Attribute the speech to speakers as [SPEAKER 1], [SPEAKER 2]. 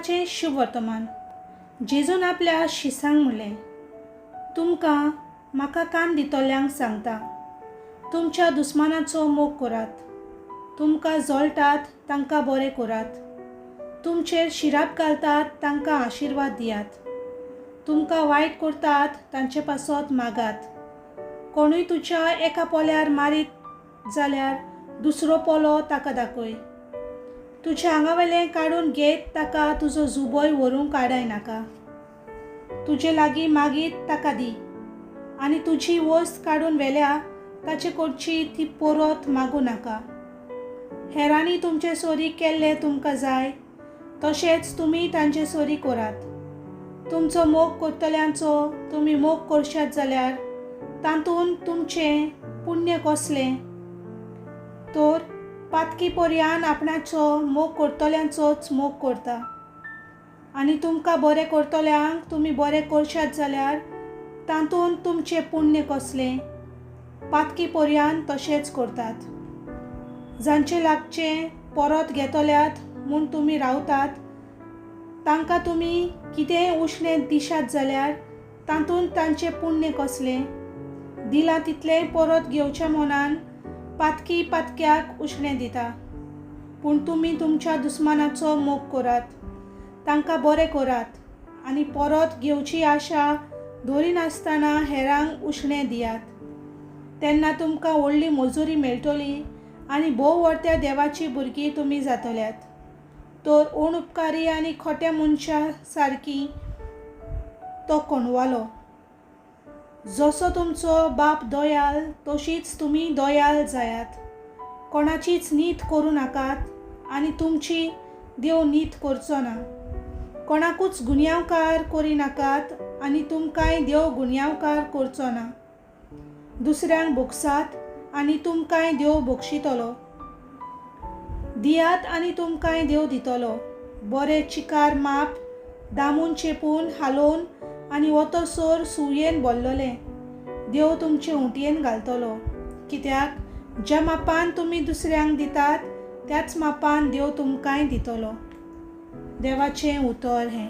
[SPEAKER 1] लुकाचें शुभवर्तमान. जेजून आपल्या शिसांक म्हणलें, तुमकां म्हाका कान दितल्यांक सांगता, तुमच्या दुस्मानाचो मोग करात, तुमकां जळटात तांकां बरें करात, तुमचेर शिराप घालतात तांकां आशिर्वाद दियात, तुमकां वायट करतात तांचे पासत मागात. कोणूय तुज्या एका पोल्यार मारीत जाल्यार दुसरो पोलो ताका दाखय. तुज्या आंगावेलें काडून घेत ताका तुजो जुबोय व्हरूंक काडाय नाका. तुजे लागीं मागीत ताका दी आनी तुजी वस्त काडून व्हेल्या ताचे कडची ती परत मागूं नाका. हेरांनी तुमचे सरी केल्लें तुमकां जाय तशेंच तुमी तांचे सरी करात. तुमचो मोग करतल्यांचो तुमी मोग करशात जाल्यार तातूंत तुमचें पुण्य कसलें? तर पातकी पर्यान आपणाचो मोग करतल्यांचोच मोग करता. आनी तुमकां बरें करतल्यांक तुमी बरें करशात जाल्यार तातूंत तुमचें पुण्य कसलें? पातकी पर्यान तशेंच करतात. जांचे लागचें परत घेतल्यात म्हूण तुमी रावतात तांकां तुमी कितेंय उश्णें दिशात जाल्यार तातूंत तांचें पुण्य कसलें? दिलां तितलेंय परत घेवच्या मनान पातकी पातक्याक उश्णें दिता. पूण तुमी तुमच्या दुस्मानाचो मोग करात, तांकां बरें करात आनी परत घेवची आशा धरिनासतना हेरांक उश्णें दियात. तेन्ना तुमकां व्हडली मजुरी मेळटली आनी भोव व्हडत्या देवाचीं भुरगीं तुमी जातल्यात. तर अणउपकारी आनी खोट्या मनशा सारकी तो कोणवालो. जसो तुमचो बाप दयाल तशीच तुमी दयाल जायात. कोणाचीच नीत करूं नाकात आनी तुमची देव नीत करचो ना. कोणाकूच गुन्यांवकार करिनाकात आनी तुमकांय देव गुन्यांवकार करचो ना. दुसऱ्यांक भोगसात आनी तुमकांय देव भोगशितलो. दियात आनी तुमकांय देव दितलो. बरें चिकार माप दामून चेपून हालोवन आनी वतसर सुयेन भरलेलें देव तुमचे उंटयेन घालतलो. कित्याक ज्या मापान तुमी दुसऱ्यांक दितात त्याच मापान देव तुमकांय दितलो. देवाचें उतर हें.